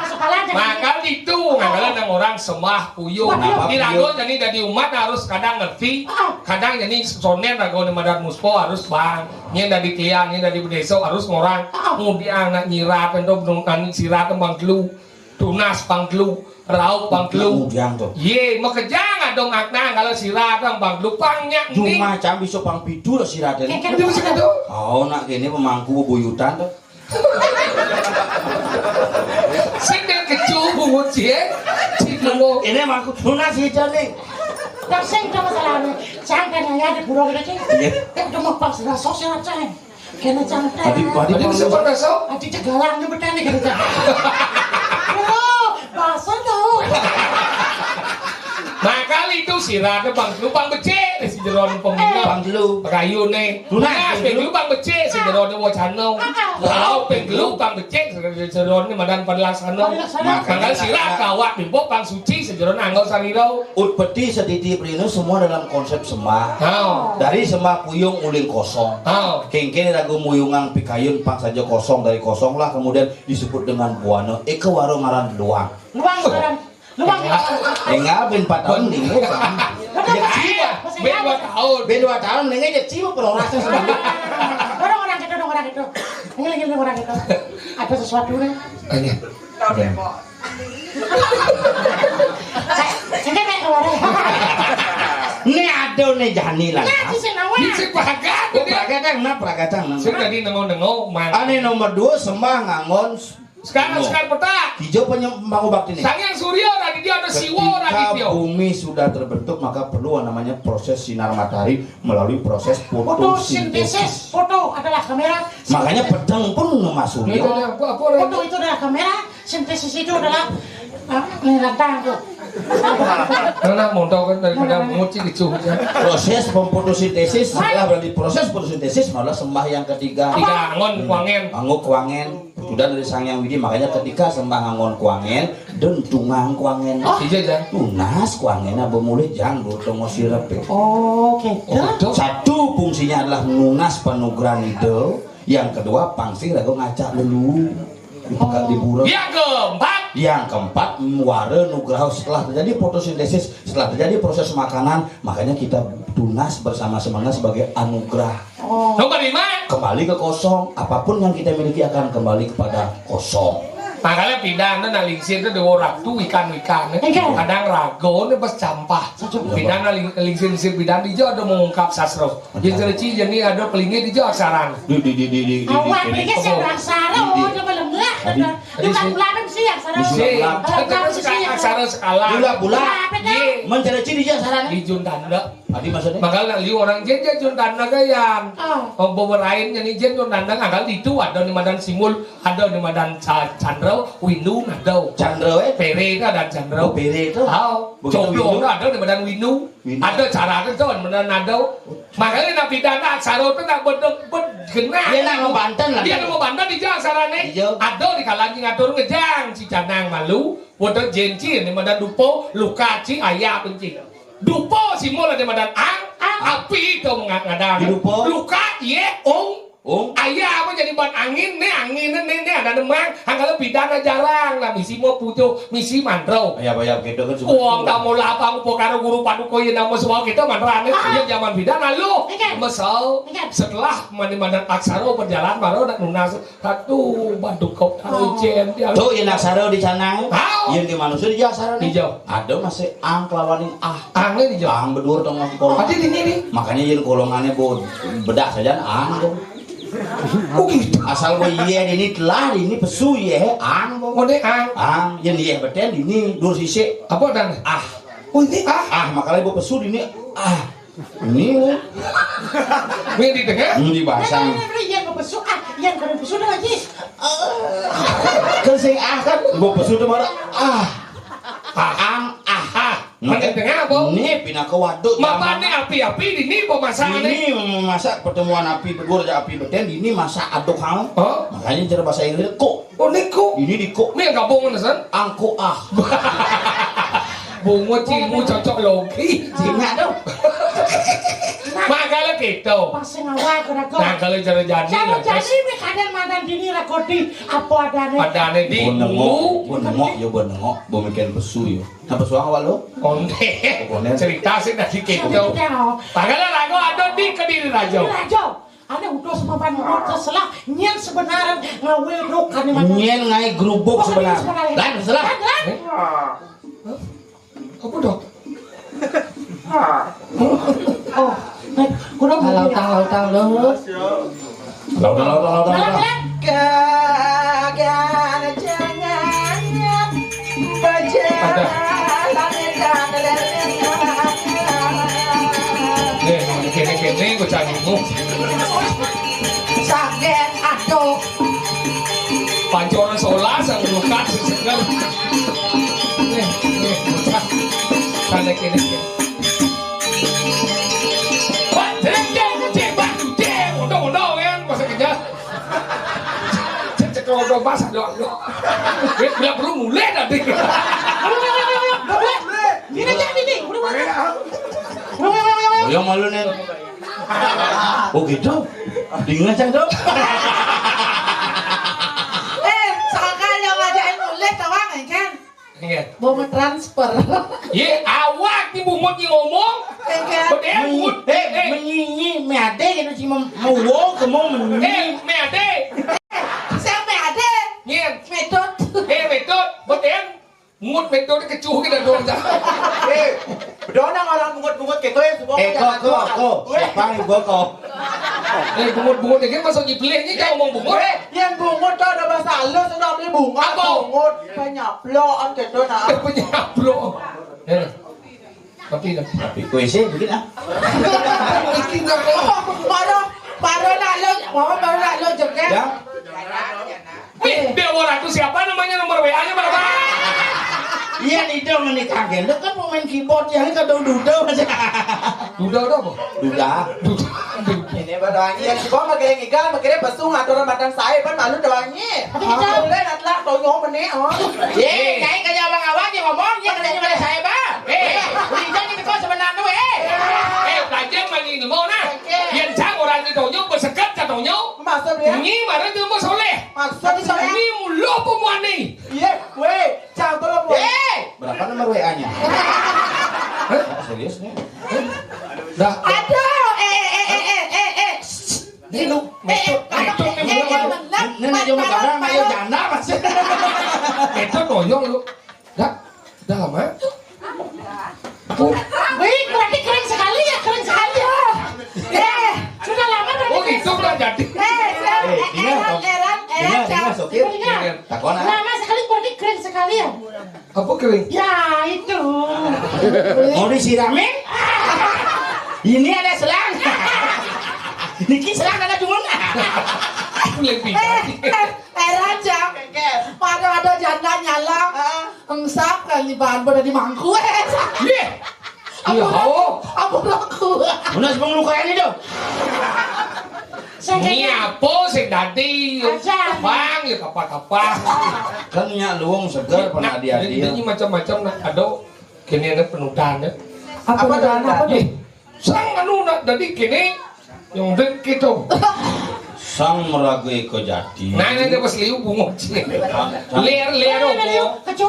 Masuk kalah aja. Maka itu ngagalan yang orang sembah puyung. Wah, iya. Di rago jadi dari umat harus kadang ngerti, Ah. kadang jadi sonen rago di madan muspo harus bang. Nyen dari tiang, nyen dari bedeso harus ngorang. Ah. Mudiang nak nyirat ento benung kan sirat bang telu. Tunas pang telu, raup pang telu. Mudiang tuh. Ye, makejang adong akna kalau sirat pang telu pang nyak ning. Cuma cang bisa pang pitu lah sirat ini. Kayak Itu sih itu. Oh, nak gini pemangku bebuyutan tuh. Sedang kecu bungut sih, eh. Cik bungut. Ini emang aku tunas sih, Cang, nih. Tapi saya udah masalahnya. Jangan kan hanya ada burung aja. Iya. Kan udah mau pas rasa sih, Cang. Kena Cang, Tadi, tadi Tadi bisa pernah so? Tadi cegalang ni betul ni kena Cang. Aduh, basah tau. Nah, kali itu sirat pang telu pang becik si jeron pemina. Pang telu. Pekayu ni. Tunas, Tunas pang telu pang becik si jeron wacana. Ah, ah. Raup pang telu pang becik si jeron ni madan pelaksana. Pelaksana. Maka sirat kawak bimbo pang suci si jeron anggo sarira. Utpeti setiti perino semua dalam konsep sembah. Ha. Dari sembah puyung uling kosong. Ha. Kengkene ragu muyungang pikayun pang saja kosong, dari kosong lah kemudian disebut dengan buana. Eka waro ngaran luang. Luang ngaran. Luang. Enggak, ben empat tahun nih. Betul, Pak. Betul, Pak. Masih Ben ingat. dua tahun. Ben dua tahun nih, ngejek sih mau perorasnya sendiri. Orang-orang gitu, orang-orang gitu. Ini lagi orang gitu. Ada sesuatu nih. Oke. Oke. Ini naik keluar. Ini ada nih jani lah. Ya, di sini, wah. Bisa pragat. Oh, pragat yang mana? Pragat yang mana? Saya tadi nengok-nengok, man. Ane nomor dua, sembah ngangon. Sekarang, Loh. sekarang peta. Hijau penyembah bakti nih. Sang Yang Surya, Raditya, ada Siwa, Ketika Raditya. bumi sudah terbentuk, maka perlu namanya proses sinar matahari melalui proses Fotosintesis. fotosintesis. Foto adalah kamera. Makanya pedang pun masuk Ini dia. apa, apa, Foto itu adalah kamera. Sintesis itu adalah ah, ini rantang tuh. Karena motor kan daripada Mana, mana? nguci gitu. Proses fotosintesis, setelah berarti proses fotosintesis malah sembah yang ketiga. Tiga angon kuangen. Anggo kuangen, sudah dari Sang Yang Widi, makanya ketika sembah angon kuangen, dan tungang kuangen. Oh. Iya, Jan. Tunas kuangen apa mulai jang do tongo sirep. Oh, gitu. Oh, gitu. Satu fungsinya adalah nunas panugrahan ide, yang kedua pangsing rago ngacak lelu. Dipegat di burung. Yang keempat. Yang keempat, muara nugraha setelah terjadi fotosintesis, setelah terjadi proses makanan, makanya kita tunas bersama-sama sebagai anugerah. Oh. Nomor lima. Kembali ke kosong, apapun yang kita miliki akan kembali kepada kosong. Makanya pidana nak lingsir itu dewa ratu ikan-ikan. Iya. Kadang rago ni pas campah. Setuju. Pidana ling- lingsir-lingsir pidana dia ada mengungkap sastra. Iya. Jadi cereci jadi ada pelinggih dia aksaran. Di di di di di di Awak di- pikir di- saya aksara, di- oh, dia malam lah. Tadi- Dia tadi kan saya- belahan sih. Aksara. Sing, kalau tetep kamu sing seka-, aksara sekala. Bula-bula. Apa tuh? Iya. Mencari ciri aksara nih. Di Juntanda. Tadi maksudnya? Makanya liu orang jén, jén Juntanda kayan. Oh. Oh, beberain nyanyi jén Juntanda, angkal itu ada di madan Simul, ada di madan Ca-, Candra, Windu, ada. Candra, eh? Péré itu ada Candra. Oh, Péré itu. Oh, begitu jomblo Windu. Ada di madan Windu. Windu. Ada cara ada tuh, bener ada. Makanya nak pidana aksara itu nak bedek, bed-, genah. Iya, nak membanten lah. Iya, nak membanten di aksara nih. Iya. Ada di kalangan ngatur ngejang, si canang malu, wadah jenci, di madan dupa, luka ci, ayah benci. Dupa, Simul di madan ang, ang. Api itu mengadang. Di dupa. Luka, iya, ung. Oh. Ayah apa jadi ban angin nih, angin nih, nih, nih, ada nemang. Angkal pidana jarang lah, misi mau pucuk, misi mantra. Ayah, ayah, begitu kan, suka. Uang tak mau lapang, upakara guru paduka, ya nama semua kita mantra nih. Ah. Ya zaman pidana lu. Iya. Mesel. Iya. Setelah mani madan aksara berjalan, baru nak nunas. Satu, baduk kau tahu, oh. Cén, dia. Tuh, ya aksara di sana. Ah. Yang di manusia di aksara nih. Hijau. Ada masih ang kelawanin ah. Ang nih hijau. Ang berdua tengah kolong. Ada di sini. Makanya yang golongannya bo-, bedak saja ang tuh. Oh gitu. Asal bo iya ini telah, ini pesu iya, ang bo. Oh, ini ang. Ang, yang iya beten ini dur sisik. Apa dan? Ah. Oh, ini ah. Ah, makanya bo pesu ini ah. Ini. Ini di tengah? Ini di basang. Nah, nah, nah, nah, yang pesu ah, yang kada pesu dah lagi. Kan sing ah kan, bo pesu tuh marah. Ah. Ah, ang, ah. Ah. Mani tengah apa? Nih, pindah ke waduk. Mapane api-api dini pemasangan ini. Ini memasak pertemuan api bedur aja api beten, ini masak aduk hang. Oh. Makanya cara bahasa Inggris kok. Oh, niko. Ini di kok. Ini yang gabung, San? Angko ah. Bungut cilmu cocok logi. Cina dong. Makanya gitu. Pas sing awal kena kok. Nah, kalau cara jadi cara lah, jadi terus mi kadang mana dini rakoti apa adanya. Adanya di bungut. Bungut, yo bungut, bo mikirin pesu yo. Apa suang awal lo? Onde. Onde. Cerita sih tadi gitu. Cerita, oh. Padahal lagu ada di Kediri Raja. Kediri Raja. Ada udah sama pan mau terselah. Nyén sebenarnya ngawil dok kan, mana? Nyén ngai grubuk sebenarnya. Sebenarnya. Lan, selah. Lan, lan. Eh? Apa dok? Oh, eh, kurang tahu, tahu, tahu, tahu. Lah, udah, lah, udah, lah, udah, lah, udah. Kagak jangan berjalan. Nih, kene-kene ku carimu. Saget, aduh. Pancoran solas yang lukat seseger. Nih, nih, bocah. Sana kene, kene. Wah, jeng, jeng, jeng, bang, jeng. Untung, untung, ya, masa kerja. Cek, cek, kalau udah pas, aduh, aduh. Dia, dia perlu mulai tadi. Ini aja, ini, ini. Udah, udah, udah. Oh, yang malu, Nen. Oh, gitu? Dengar, Cang, dong. Eh, soalnya yang ngajakin mulai, tawang, kan? Iya. Mau mentransfer. Ye, awak di bungut ni ngomong. Enggak. Betul, bungut. Eh, eh, menyinyi, meade gitu sih, mem-, mewong, kemo menyinyi. Eh, meade. Saya meade. Iya. Metode. Eh, metode. Betul. Bungut metode kecuh kita dong. Eh, bedonang orang bungut-bungut gitu ya, semua. Eh, kok, kok, kok. Siapa yang gua kok? Eh, bungut-bungut ini masuk dipilih ini, jangan ngomong bungut. Eh, yang bungut tuh ada bahasa halus, udah beli bunga. Apa? Bungut, penyaplok, gitu, nah. Penyaplok. Eh. Tapi dah. Tapi kue sih bikin ah. Iki nggak mau. Baru, baru nak lo, baru nak lo joget. Ya. Nih, dia orang tuh siapa namanya, nomor W A-nya berapa? Iya, nih dong, ini kaget. Lo kan pemain keyboard yang kadang duda aja. Duda udah apa? Duda. Duda. Ini baru angin. Yang si Bang makin ngigal, makin pesu ngatur badan saya, pan malu doangnya. Tapi kita boleh nak telah tonyong meneh, oh. Ye, nyai kerja abang awak dia ngomong, dia kerja pada saya, Bang. Eh, udah jadi kau sebenarnya, eh. Eh, belajar mani ilmu nah. Oke. Yang cang orang itu nyok bersekat katanya. Maksud dia? Ini marah tu mau soleh. Maksud dia? Ini mulo pemuani. Iya, weh, cang tolong, weh. Eh. Berapa nomor W A-nya? Hah? Serius nih? Dah. Aduh, eh, eh, eh, eh, eh, eh. Ini lu, eh, eh, metode, eh, metode eh, nih, eh, bukan. Eh, benar. Ini, ini cuma sekarang, ayo janda masih. Metode toyong lu. Dah, dah lama. Wih, berarti keren sekali ya, keren sekali ya. Eh, sudah lama berarti. Oh, gitu udah jadi. Eh, eh, eh, Eran, Eran, Eran, Eran, Eran, Eran, sopir. Eran. Takon, ah. Lama sekali berarti keren Apa kering? Ya, itu. Mau disiramin? Ini ada selang. Niki selang ada cuman. Aku lebih. Eh, eh, eh, Raja. Pada ada janda nyala. Heeh. Engsap kan di bahan pada di mangku. Eh. Iya. Iya, hao. Ampun aku. Mana sebelum luka ini dong? Ini apa sing dadi? Aja. Bang, ya kapah-kapah. Kan nyak luwung seger pernah dia dia. Ini macam-macam nak ada. Kini ada penudahan ya. Apa penudahan apa tuh? Sang anu nak dadi kini yang dek gitu. Sang meragu iko jadi. Nah, ini pas liu bungo. Liar, liar apa?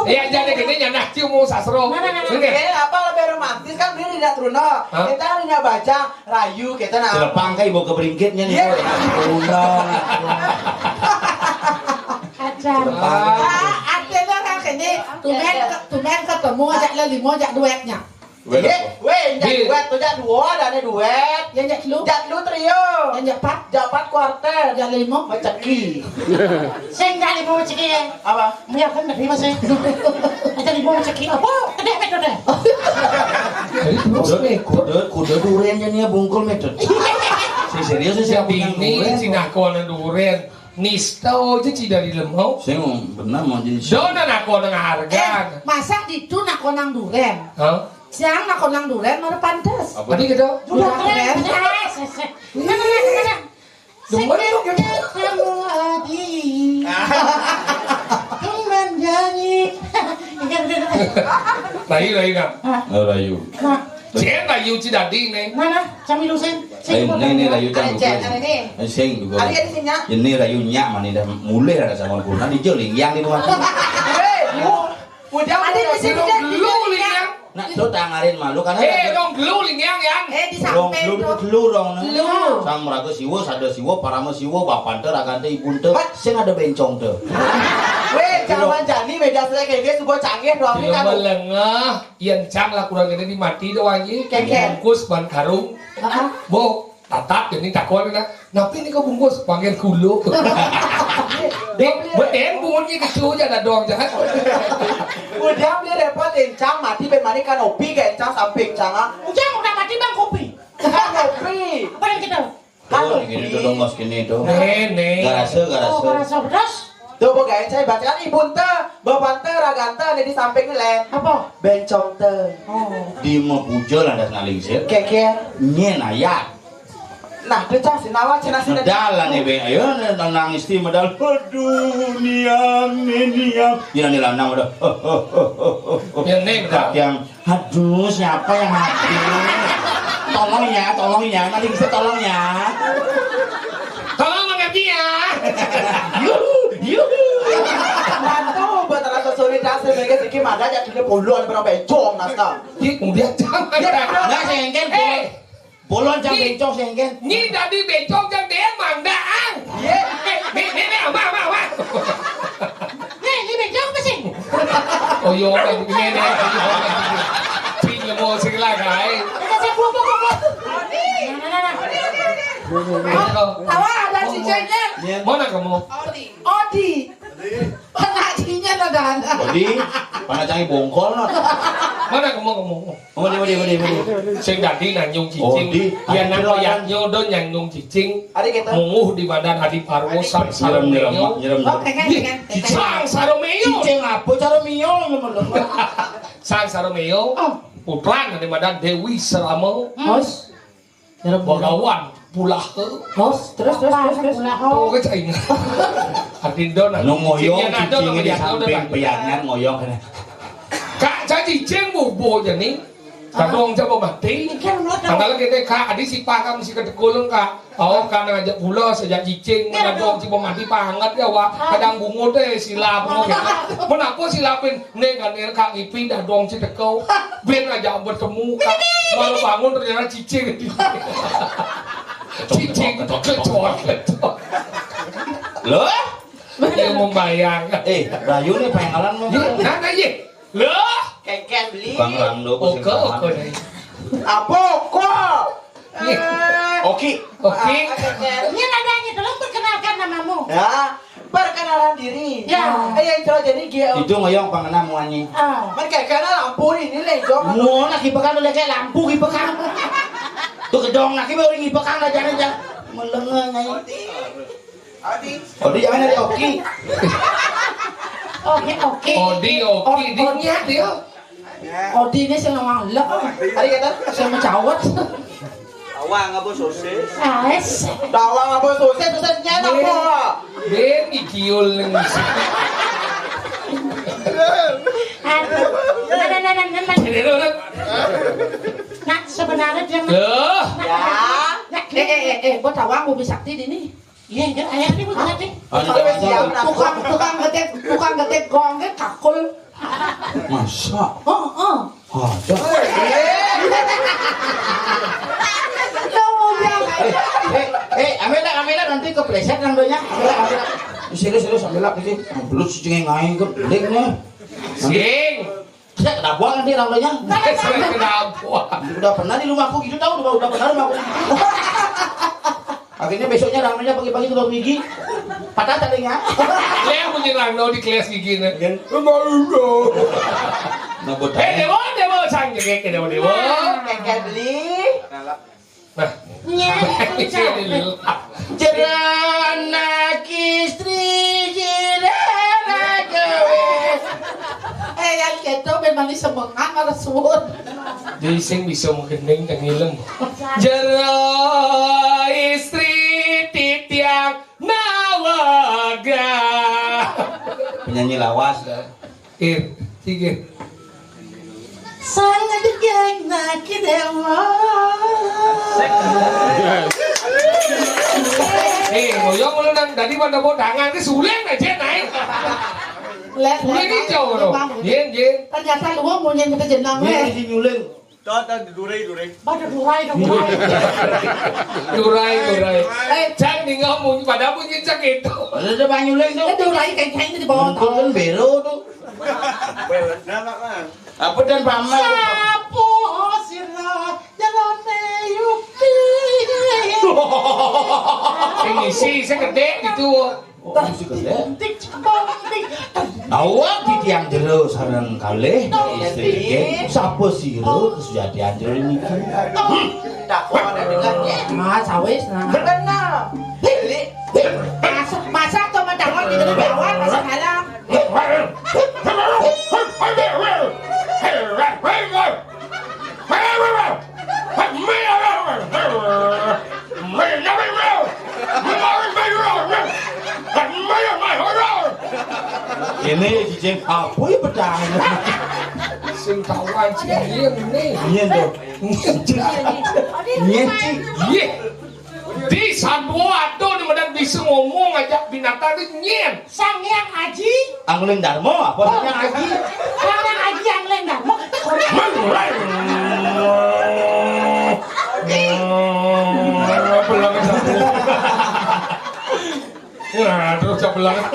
Ya, jadi kini nyandak cium mau sasro. Nah, nah, nah, nah. Oke. Eh, apa lebih romantis kan beli tidak teruna. Hah? Kita hanya baca rayu kita nah. Telepang kayak ibu keberingkitnya nih. Iya. Undang. Ajar. Ah, artinya kan kini tumben ke-, tumben ketemu ajak lelimo ajak duetnya. Weh, weh, jak duet tu jak dua dah ni duet. Yang jak telu? Jak telu trio. Yang jak empat? Jak empat kuartet. Jak lima? Maceki. Sing jak lima maceki ya. Apa? Maya kan dari masih. Aja lima maceki apa? Kedek betul deh. Jadi terus kuda, kuda, kuda duren je ni bungkul meter. Si serius si siapa yang ini duren? Cina kau duren. Nista aja ci dari lemau. Sing benar mau jadi. Dona nak kau nang harga. Eh, masa ditu nak kau nang duren? Hah? Siang nak kau nang duren mana pantas? Apa? Tadi gitu. Duren. Duren. Duren. Demen lu gitu. Kamu Adi. Tumben janji. Layu, layu, Kang. Hah? Oh, layu. Hah? Cien layu ci dadi ne. Mana? Cami lusen. Layu ne, ne layu cang lusen. Sing juga. Ada di sini. Ini layu nyak mana dah mulai ada sama guna di jeling yang di rumah. Hei, lu. Udah, ada di sini. Lu liang. Nak tu tangarin malu karena. Eh, dong gelu liang yang. Eh, di samping tu. Gelu dong. Gelu. Sang meraga siwa, sada siwa, parama siwa, bapante, ragante, ibunte. Sing ada bencong tu. Weh, zaman jani beda saya kayak dia sebuah canggih doang ni kan. Melengah. Yen cang lah kurang ini dimati doang aja. Keke. Bungkus ban karung. Bo, tatap jadi takon nah. Napi ni kau bungkus panggil kulo. Dek, beden bunyi gitu aja ada doang jangan. Udah beli repot encang mati ben mani kanopi ke encang samping cang ah. Ujang udah mati bang kopi. Kanopi. Apa yang kita? Halo. Oh, gini tuh dong, bos, gini tuh. Nih, nih. Garase, garase. Oh, garase terus? Tuh, bu, gaya saya bacakan ibun te, bapan te, ragan te, ada di samping len. Apa? Bencong te. Oh. Di mepuja landas nalingsir. Keke. Nyen ayat. Nah, pecah si nawa cina sini. Medal lah nih, Beng. Ayo, nangis ti medal. Aduh, niam, nih, niam. Gila nih lanang udah. Ya, nih, medal. Yang Aduh, siapa yang hadir? Tolong ya, tolong ya, nanti bisa tolong ya. Tolong mengerti ya. Yuhu, yuhu. Mantu buat rasa solidaritas mereka siki mada ya kena puluhan berapa econg nasta. Ih, kemudian jangan. Enggak, sengken, eh. Bolon cang bencong sengken. Nyi dadi bencong cang deh mandaan. Iya. Eh, nih, nih, nih, apa, apa, apa? Nih, ini bencong apa sih? Oh, iya, ini, ini. Pinjam mau sing lah, guys. Kita sing kelompok, kelompok. Nah, nah, nah, nah. Awak ada cicingnya. Mana kamu? Odi. Odi. Anak cinya ada anak. Odi, mana cang bongkol no? Mana kamu, kamu? Mudi, mudi, mudi, mudi. Sing dadi nanyung cicing. Oh, di. Ya nang koyaknya udah nanyung cicing. Ada gitu. Munguh di badan adi parwo sang sarung nyerem, nyerem. Oh, pengen, pengen, pengen. Sang sarung meyo. Cicing apa cara meyo? Sang sarung meyo. Oh. Putran di badan Dewi Serama. Bos. Bagawan pulah. Terus, terus, terus, terus, terus. Pulah. Oh, ke cai. Artinya nah. Anu ngoyong cicingnya di samping piangan ngoyong kena. Kak caci cing bubu jadi. Kadong coba mati. Padahal kita kak adi si pakam si ketekulung kak. Oh, karena ngajak pula sejak cicing, kadong coba mati banget ya wak. Kadang bungut deh silap. Kenapa silapin? Nih kan, nih, Kak Ngipin dah dong si tekau. Ben aja bertemu, Kak. Baru bangun ternyata cicing. Cicing, kecoa, kecoa. Loh? Dia membayang. Eh, Bayu nih pengenalan mau. Iya, nah, nah, iya. Loh? Kengkeng beli. Bang Rando, oke, oke. Apa kok? Iya. Eh. Oki. Oki. Ah, kengkeng. Ini nadanya, tolong perkenalkan namamu. Ya, perkenalkan. Diri. Ya. Eh, yang cerah jadi dia. Itu ngoyong pangena muanya. Ah. Man kayak kena lampu ini lejong. Muona kipekan udah kayak lampu kipekan. Tuh gedong lagi baru ngipekan aja aja. Melengah nyai. Odi. Odi jangan ada Oki. Oke, oke. Odi, Oki, Odi. Odi, dia. Odi ini sing ngomong lek. Tadi kata saya mencawat. Tawang apa sosis? Ais. Tawang apa sosis? Sosis nyenak apa? Ben ikiul ning. Aduh. Nah, nah, nah, nah, nah, nah. Jadi lu, Nek. Nah, sebenarnya dia Loh. Ya. Nah, eh, eh, eh, eh, buat tawang mau bisa di ini. Iya, iya, ayah ini bukan sih. Ada tukang, tukang getek, tukang getek gongnya kakul. Masa? Oh, oh. Ada. Ya, mau bilang. Eh, eh, eh, ambil lah, ambil lah, nanti kepleset nang donya. Ambil lah, ambil lah. Serius, serius, ambil lah, ini. Belut si cengeng aing kan, pelik nih. Sing. Saya kena buang nanti nang donya. Saya kena buang. Udah pernah di rumahku gitu tahu, udah, udah pernah di rumahku. Akhirnya besoknya ramenya pagi-pagi tukang gigi. Patah talinya. Dia punya rangno di kelas gigi nih. Kan? Nah, buat Eh, saya. Dewa, Dewa, sang jegek, Dewa, Dewa. Nah, kayak beli. Nah. Nya, Iya, Dewa. Jero anak istri jero anak gawe. Eh, yang gitu memang disemengan harus suwun. Jadi sing bisa menggending dan ngileng. Jero istri titiang nawaga. Penyanyi lawas dah. Ir, tiga. Saya degeng naki dewa. Eh, ngoyong lu nang tadi pada mau tangan ke suling aja naik. Lek, Suling lek, hijau lek, loh. Bang. Yen, yen. Ternyata lu mau nyen kita jenang Dia weh. Isi nyuling. Tuh, tuh, durai, durai. Pada durai dong, durai. Durai, durai. Eh, Cang tinggal munyi, padahal munyi cak itu. Ada ada banyuling tuh. Eh, durai kayak kayak itu di bawah Nonton kan tahu. Bero tuh. Bener, Mak, Mak. Apa dan pamer? Sapo sira jalane yukti. Sing isi, sing gede gitu. Oh, masih gede. Awak di tiang jero sareng kalih istri nggih. Sapa sira kesujatian jero niki? Mas, awis nah. Bener. Beli. Masa, masa to mendangon di tengah jalan, masa malam. Ini cicing apa ya pedang? Sing kawan sing ini. Iya tuh. Iya, Ci. Iya. Di Sabuato di medan bisa ngomong aja binatang itu nyen. Sang Hyang Aji. Angling Darmo apa Sang Hyang Aji? Sang Hyang Aji Angling Darmo. Nah, terus sebelah.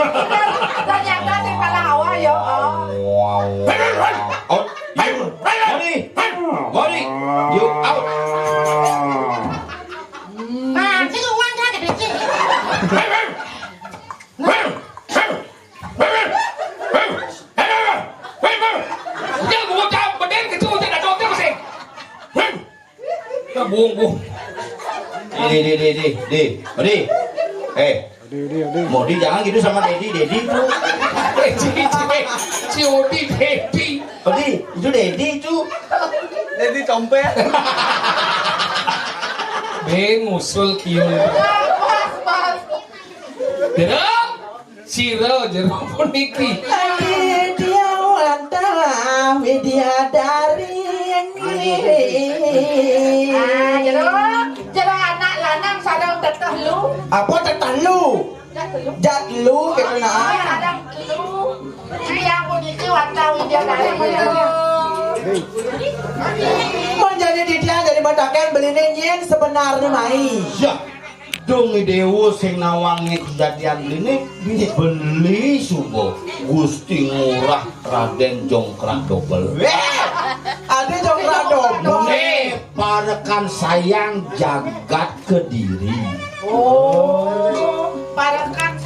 Ternyata sing kalah awal ya. Oh. Wow. Oh, you. Mori. Mori. You out. Nah, sing uang kan gede sih. Yang bocah beden gitu udah ada dokter sih. Nah, bung, bung. Di, di, di, di, di. Modi. Eh. Di, di, di. Modi jangan gitu sama Dedi, Dedi itu. Eh, si, si, si Odi, Dedi. Modi, itu Dedi itu. Dedi compet. Ben ngusul kieu. Pas, pas. Jero, sira jero puniki. Widya Wantara, Widya Dari. Ah, jero, jero anak lanang sareng teteh lu. Apa teteh lu? Jat lu. Jat lu gitu nah. Sareng lu. Iya, puniki Wantara Widya Dari. Menjadi titiang dari betaken beline nyen sebenarnya mai. Ya. Dong Dewa sing nawangi kejadian ini beli subuh Gusti Ngurah Raden Jongkrak Dobel. Weh, ada Jongkrak Dobel. Nih, parekan sayang jagat Kediri. Oh, parekan